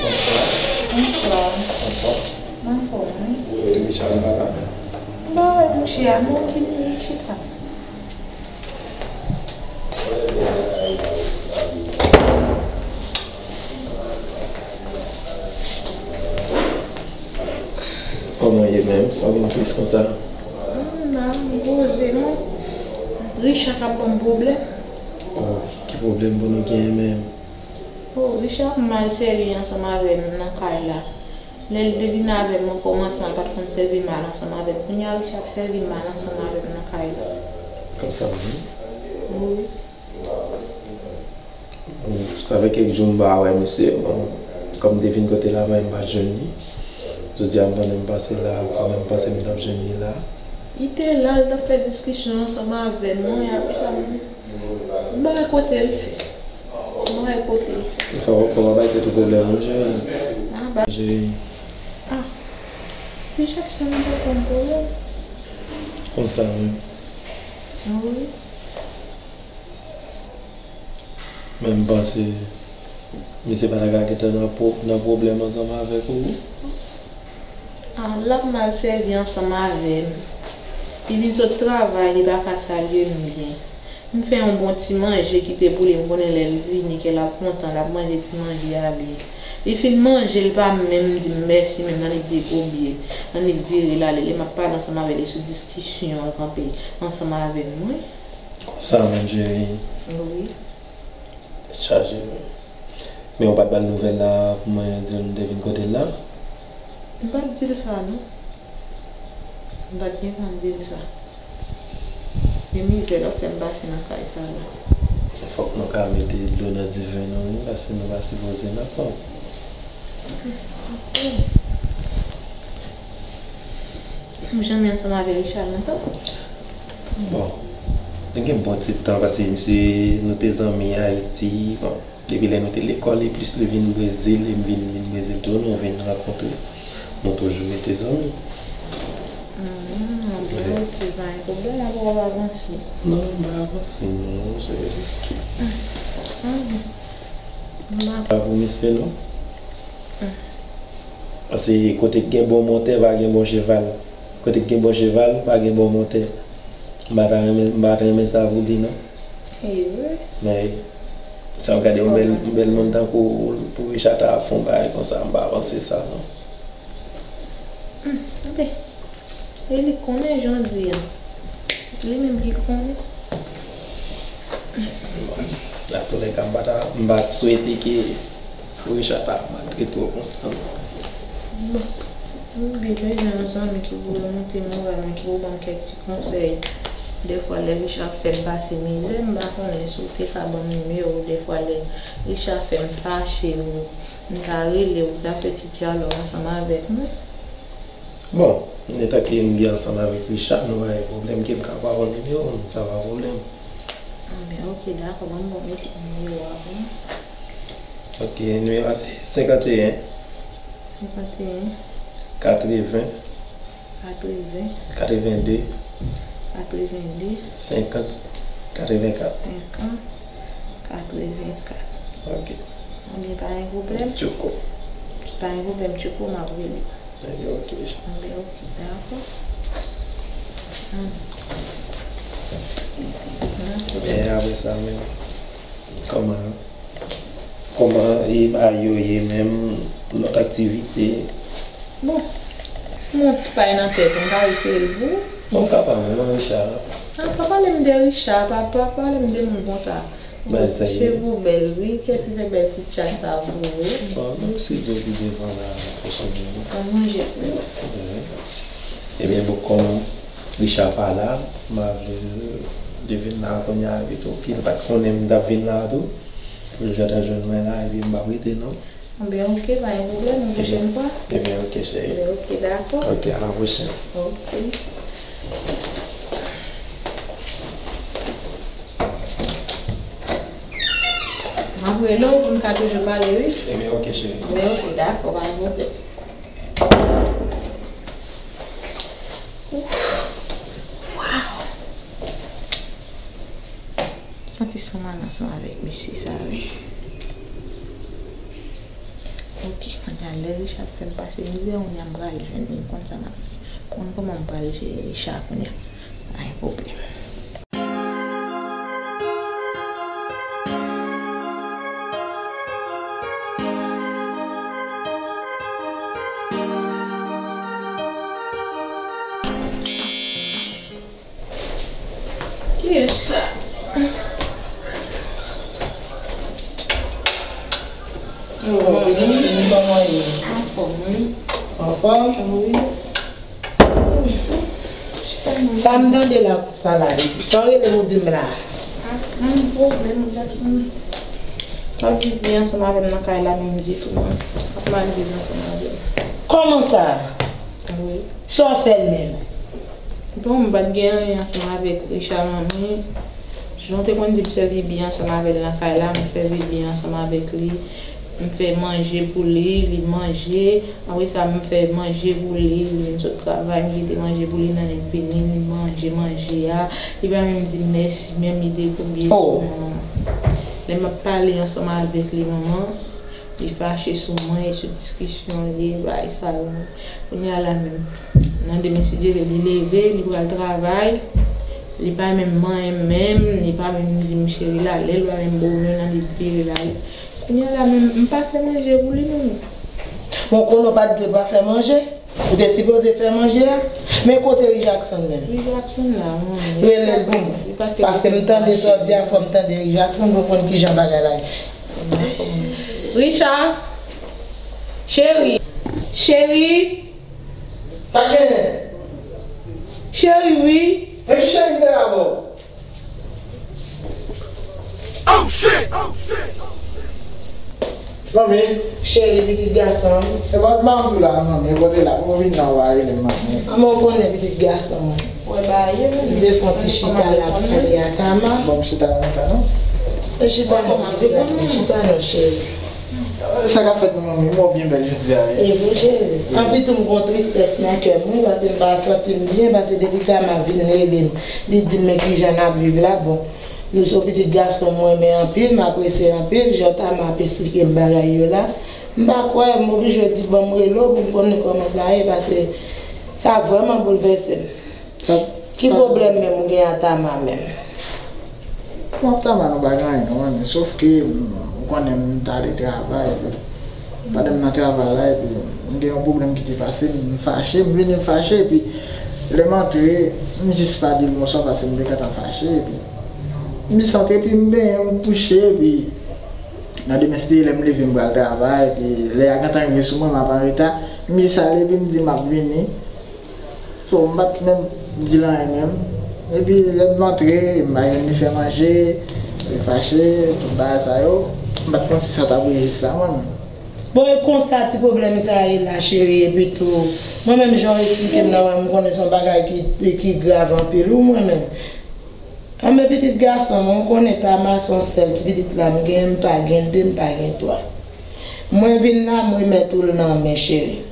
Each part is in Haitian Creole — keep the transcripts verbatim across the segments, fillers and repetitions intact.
Bonswa. Bonswa. Anfòm? Anfòm, wi. Kote Richard pa la? M pa wè mouche a non, ki chita. Kòman w ye menm? Sa w vin tris konsa? M la, m poze m. Richard k ap ban m pwoblèm. Oh, ki pwoblèm pou nou genyen menm? Oh, Richard ap mal sèvi ansanm avè m nan kay la. Lè l te vin avè m okòmansman, l pa t konn sèvi mal ansanm avè m. Kounye a, Richard ap sèvi mal ansanm avè m nan kay la. Konsa menm? Wi. Bon, sa fè kèk jou m pa wè misye. Bon, kòm m te vin kote l la, men m pa t jwenn li. Jodi a, m pandan m pase la, pandan m panse m t ap jwenn li la. Li te la, l t ap fè diskisyon ansanm avè m, wi, apre sa, m, m pa wè kote l fè. M pa wè kote l fè. Fò, fò w pa bay tèt ou pwoblèm, wi, cheri. Ah, ba. Cheri. Ah. Pi Jackson, m pa konn pwoblèm. Konsa, wi. Wi. Men m panse misye pa ta ka gentan nan pwo-, nan pwoblèm ansanm avèk ou. Ah, l ap mal sèvi ansanm avè m. Li vin sot travay, li pa ka salye m byen. M fè yon bon ti manje ki te pou li, m konnen lè l vini, ke l ap kontan, l ap manje ti manje a li. Li fin manje, l pa menm di m mèsi, menm nan li di, o byen, nan li vire l ale, lè m ap pale ansanm avè li sou diskisyon, l kanpe ansanm avè m, wi. Konsa menm, cheri? Wi. Tèt chaje, wi. Men ou pa t ba l nouvèl la pou mwen di l m te vin kote l la? M pa t di l sa, non. M pa t gentan di l sa. Men mizè l ap fè m pase nan kay sa la. Fòk nou ka mete dlo nan diven nou, wi, paske nou pa sipoze nan kòb. M janm ansanm avè Richard lontan. Bon, nou gen bon ti tan, paske misye, nou te zanmi Ayiti, bon, depi lè nou te lekòl, e plis li vin Brezil, e m vin, vin Brezil tou, nou vin rankontre. Nou toujou rete zanmi. Hmm, wi. Ok, pa gen pwoblèm, ou ap avanse. Non, m pa avanse, non, se... Ah, bon. M pa... Pa pou misye, non. Hmm. Paske kote k gen bon montè, pa gen bon cheval. Kote k gen bon cheval, pa gen bon montè. M pa ta renmen, m pa ta renmen sa pou li, non. E vre. Men, sa w gade yon bèl, yon bèl moun tankou ou, pou Richard ta ap fè yon bagay konsa, m pa panse sa, non. Hmm, anben. E li konnen jan w di an. Li menm ki konnen. Bon, nan toulèka, m pa ta, m pa t swete ke Richard ta ap maltrete w konsa, non. Bon, m byen bezwen yon zanmi ki pou remonte moral mwen, ki pou ban m kèk ti konsèy. Dèfwa, lè Richard ap fè m pase mizè, m pa konnen si w te ka ban m nimewo w. Dèfwa, lè Richard fè m fache, ou, m ta rele w, ta fè ti dyalòg ansanm avèk mwen. Bon, etanke m byen ansanm avèk Richard, nou pa gen pwoblèm ke m ka ba w nimewo m, sa pa pwoblèm. Anben, ok, dakò, ban m bon mete nimewo a pou mwen. Ok, nimewo a se senkanteyen. Senkanteyen. Katreven. Katreven. Katrevende. Katrevende. Senkant. Katrevenkat. Senkant. Katrevenkat. Ok. Anben, pa gen pwoblèm. Tchouko. Pa gen pwoblèm, Tchouko, m ap rele w. Anben, ok. Anben, ok, dakò. Hmm. E apre sa menm, kòman, kòman e bagay yo ye menm, lòt aktivite? Bon, m gon ti pay nan tèt, m ka retire l pou ou? Bon, ou ka ba mwen, non, Richard. Ah, pa pale m de Richard, pa, pa pale m de moun konsa. Bon, ti cheve w bèl, wi. Kiyès ki fè bèl ti tchat sa pou ou? Bon, mèsi Dye ki devan la, cheri. Bon manje pou ou. Wi. Ebyen, bon, kòm Richard pa la, m a vle li vin la kounye a, epi tou, ki l pa t konnen m t ap vin la tou. Pou l gentan jwenn mwen la, epi m p ap rete, non. Anben, ok, pa gen pwoblèm, yon pwochèn fwa. Ebyen, ok, cheri. Anben, ok, dakò. Ok, à la prochaine. Ok. M ap rele w pou n ka toujou pale, wi. Ebyen, ok, cheri. Anben, ok, dakò, pa gen pwoblèm. Santi sanm ale ansanm avèk mesye sa, wi. Ok, kounye a lè Richard fè m pase mizè, kounye a m prale jwenn li, m konn sa m ap fè. M konn kòman m pral jere Richard kounye a. Pa gen pwoblèm. Kiyès sa? Oh, Zafini, kòman ye? Anfòm, wi. Anfòm? Wi. Sa m tande la konsa la, sa w rele pou di m la? Ah, pa gen pwoblèm, Jackson. W ap viv byen ansanm avè m nan kay la menm ditou, non. W ap mal viv ansanm avè m. Kòman sa? Wi. Sa w fè l menm? Bon, m pa t gen anyen ansanm avèk Richard, manmi. Jan w te konn di m sèvi byen ansanm avè l nan kay la, m sèvi byen ansanm avèk li. M fè manje pou li, li manje. Apre sa, m fè manje pou li, li vin sot travay, m kite manje pou li, nan li vini, li manje manje a. Li pa menm di m mèsi, menm li te kou byen sou mwen. Lè m ap pale ansanm avèk li, manman, li fache sou mwen, e sou diskisyon li ye, bagay sa yo. Kounye a la menm, nan demen, si Dye vle, li leve, li pral travay. Li pa menm manyen m menm, li pa menm di m cheri l ale, li pa menm ba w men nan li vire l ale. Kounye a la menm, m pa fè manje pou li menm. Bon, konnen w pa t dwe pa fè manje. Ou te sipoze fè manje a. Men kote Ri Jackson menm? Ri Jackson la, manmi. Rele l pou mwen. Paske m tande sa w di a, fò m tande Ri Jackson pou m konn kijan bagay la ye. Richard! Cheri! Cheri! Sa k genyen? Cheri, wi. Men ki cheri m te la bò? Oh shit! Manmi. Cheri, pitit gason m. E pa t manzou la, non, manmi. E kote la. Pou vin nan w a rele m, manmi. Manman, ou konnen pitit gason mwen. Wè, ba, ye, manmi. M te fè yon ti chita la, pale a Tama. Bon, m chita nan ta, non? E chita non, pitit gason, chita non, cheri. Sa k ap fèt, manmi? Mwen byen bèl jodi a, wi. E bon, cheri. Anpi tou, m gon tristès nan kè m, wi, paske m pa santi m byen, paske depi Tama vin rele m, li di m men kijan n ap viv la, bon. Nou se yon pitit gason m renmen anpil, m apresye anpil, jan Tama ap esplike m bagay yo la. M pa kwè, m oblije di, ban m rele w pou m konnen kòman sa ye, paske sa vrèman boulvèse m. Sa, ki sa pwoblèm menm ou gen ak Tama menm? Mwen ak Tama nou pa gen anyen, ou konnen, sòf ke, mm, ou konnen m t ale travay, epi pandan m nan travay la, epi m gen yon pwoblèm ki te pase m, m fache, m vini m fache, epi lè m antre, m jis pa di l bonswa paske m te gentan fache, epi m jis antre, epi m benyen, m kouche, epi nan demen si Dye vle m leve m pral travay, epi lè a gentan rive sou mwen, m ap anreta, m jis ale, epi m di m ap vini. So, m pa t menm di l anyen menm. Epi lè m antre, m pa jwenn li fè manje, li fache, tout bagay sa yo. M pa t konn si sa t ap rejis la mwen menm. Bon, e konsa ti pwoblèm sa ye la, cheri, epi tou, mwen menm, jan w esplike m nan, mwen, m konnen se yon bagay ki, ki grav anpil, wi, mwen menm. Anben, pitit gason mwen, ou konnen Tama se yon sèl ti pitit la m gen, m pa gen de, m pa gen twa. Mwen vin la, m remèt ou l nan men, cheri.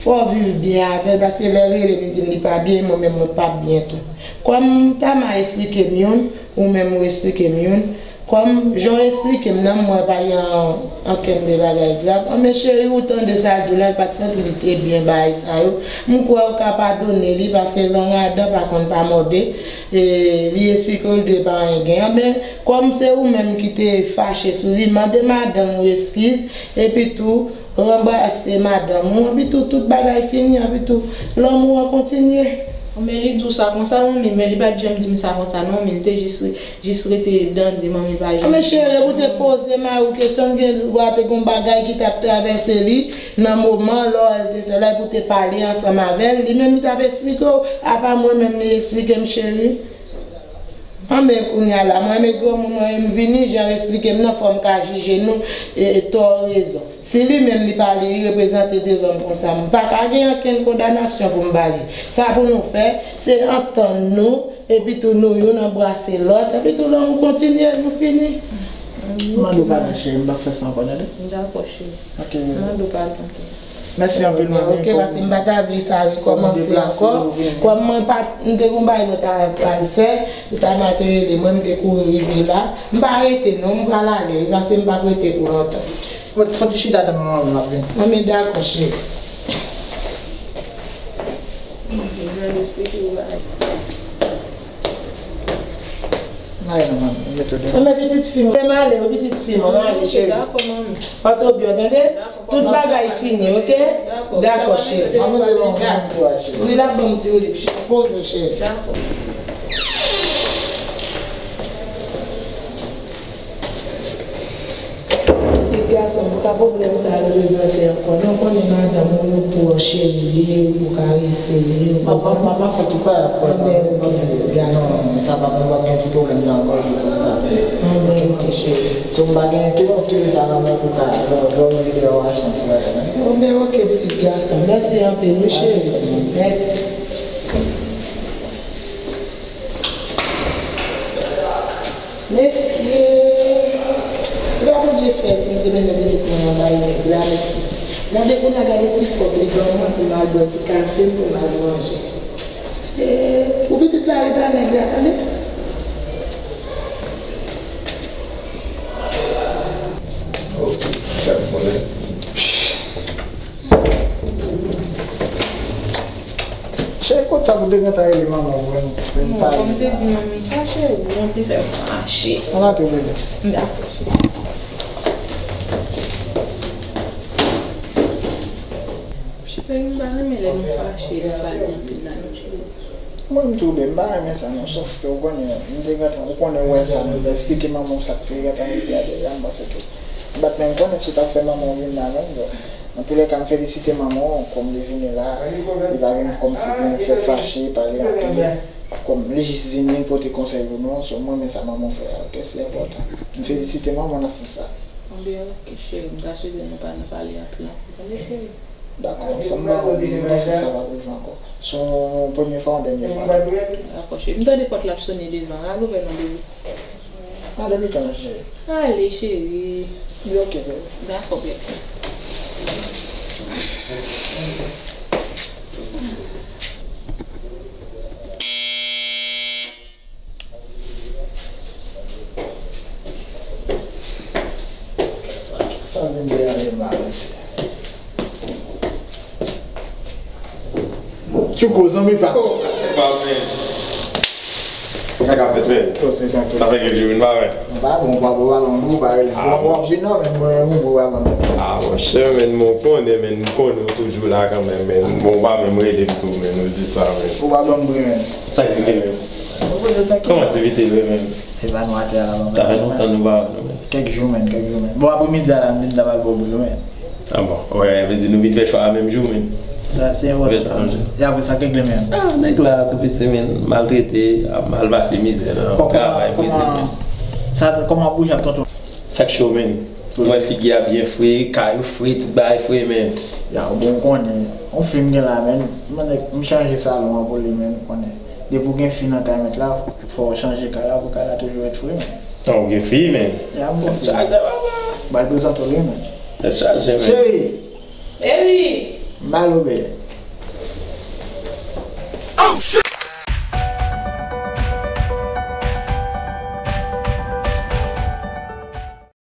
Fò w viv byen avè l, paske lè l rele m, li di m li pa byen, mwen menm mwen p ap byen tou. Kòm Tama esplike m youn, ou menm ou esplike m youn, kòm jan w esplike m nan, m wè pa gen an-, ankenn de bagay grav. Anben cheri, ou tande sa l di w la, l pa t santi l te byen bagay sa yo. M kwè w ka padone li, paske lang adan pa konn pa mòde. E, li esplike w l dwe pa anyen gen. Anben, kòm se ou menm ki te fache sou li, mande madanm ou eskiz, epi tou, ranbrase madanm ou, epi tou, tout bagay fini, epi tou, lanmou an kontinye. Men li di w sa konsa, manmi, men li pa t janm di m sa konsa, non, men li te jis, jis rete dandi, manmi, pa janm. Men cheri, ou te poze mari w kesyon, gen dwa te gon bagay ki t ap travèse li nan moman lè w te fè la, epi w te pale ansanm avè l, li menm li t ap esplike w, apa mwen menm li esplike m, cheri. Anben, kounye a la, mwen, men granmoun mwen, m vini, jan l esplike m nan, fò m ka jije nou, e, e, tò rezon. Si li menm li pale, li reprezante devan m konsa, m pa ka gen ankenn kondanasyon pou m ba li. Sa pou nou fè, se antann nou, epi tou nou youn anbrase lòt, epi tou lanmou kontinye, nou fini. M mande w padon, cheri, m p ap fè sa ankò, tande? Dakò, cheri. Ok. M mande w padon tou. Mèsi anpil, manmi. Ok, paske m pa ta vle sa rekòmanse ankò. Kòm mwen pa, m te gon bagay mwen ta pral fè, yo ta ma te rele mwen, m te kouri rive la. M pa rete non, m pral ale wi, paske m p ap rete pou lontan. Fò ti chita tann mwen, manmi, m ap vini. Manmi, dakò, cheri. Mwen mete w deyò. Mwen pitit fi m, m ale wi, pitit fi m, m ale, cheri. Dakò, manmi. Fòt ou byen, tande? Tout bagay fini, ok? Dakò, cheri. Wi, l ap ban m ti woulib, cheri. Poze w, cheri. Pitit gason, pou ka pwoblèm sa reprezante ankò. Non, konnen madanm ou yo pou ancheri li, ou pou karese li, ou konprann? Mama fè tout bagay ap pran. Anben, ok, pitit gason. Non, sa pa, nou p ap gen ti pwoblèm sa ankò. Anben, ok, cheri. So, m pa gen, kite, kite sa nan men pou ka, lè, lè w vide, w achte yon ti bagay, non? Anben, ok, pitit gason. Mèsi anpil, wi, cheri. Mèsi. Mesye, gade Bondye fè mete mennen pitit mwen anba nèg la, mesye. Gade kounye a, gade ti kòb li ban mwen pou m al bwè ti kafe m, pou m al manje. Se, pou pitit la ret a nèg la, tande? Cheri, kot sa pou te gentan rele manman w pou n, pou n pale? Kòm m te di manmi sa, cheri, ou te fè m fache. Ann antre, bebe. Dakò, cheri. Cheri, m pa renmen lè nou fache, nou pale anpil la, non, cheri. Mwen, m tou de, m pa renmen sa, non, sòf ke ou konnen, m te gentan, ou konnen, ou wè sa, m te esplike manman w sa k te gentan rive a deja, m panse ke M pa t menm konnen si w t ap fè manman w vin la menm, bon. Antoulèka, m felisite manman w, kòm li vini la, li pa vin kòmsi vin fè fache, pale anpil. Kòm li jis vini pote konsèy pou nou, so, m renmen sa manman w fè a, ok, se enpòtan. M felisite manman w nan sans sa. Anben, ok, cheri, m ta swete nou pa nan pale anpil ankò, tande, cheri? Dakò, sa m pa konn, m panse sa pa rive ankò. Se yon premye fwa, yon dènye fwa? Dakò, cheri. M tande pòt la ap sonnen devan. Al ouvè non, bebe. Ale pito, non, cheri. Ale, cheri. Li ok, bebe. Dakò, bebe. Sa vin deranje m la, mesye. Tchouko, zanmi pa. Oh, pa vre. Sa k ap fèt, men? Oh, se tankou. Sa fè kèk jou, m pa wè. M pa bon, pa bon, pa bon, m pa rele. Ah, bon. W ap vin non, men mwen, mwen, mwen, mwen. Ah, monchè, men mwen konnen, men m konnen w toujou la kanmenm, men bon, w pa menm rele m tou, men nou di sa, men. Ou pa ban m bri, men. Sa k rive, men? Kòman aktivite yo menm? Epa nou atè a la, sa fè lontan nou pa wè nou menm. Kèk jou menm, kèk jou menm. Bon, apremidi a la, m vin ta pral ba w bri menm. Ah bon? Wè, vle di nou vin fè chwa a menm jou menm. Sa, se enpòtan. Fè chwa a menm jou. E apre sa, kèk lè menm. Ah, nèg la tou piti menm, maltrete, ap mal pase mizè nan travay, prese menm. Sa, kòman ap bouje ak tonton? Sa k cho menm? Mwen wè figi a byen fre, kay ou fre, tout bagay fre, men. Ya, bon, ou konnen, yon fi m gen la, men, m chanje salon an pou li, men, ou konnen. Depi w gen fi nan kay mèt la, fò w chanje kay la pou kay la toujou ret fre, men. An, ou gen fi, men. Ya, m gen fi. Tèt chaje, papa. Ba l prezante w li, men. Tèt chaje, men. Cheri! Baby! M ba l oubyen? Oh, shit!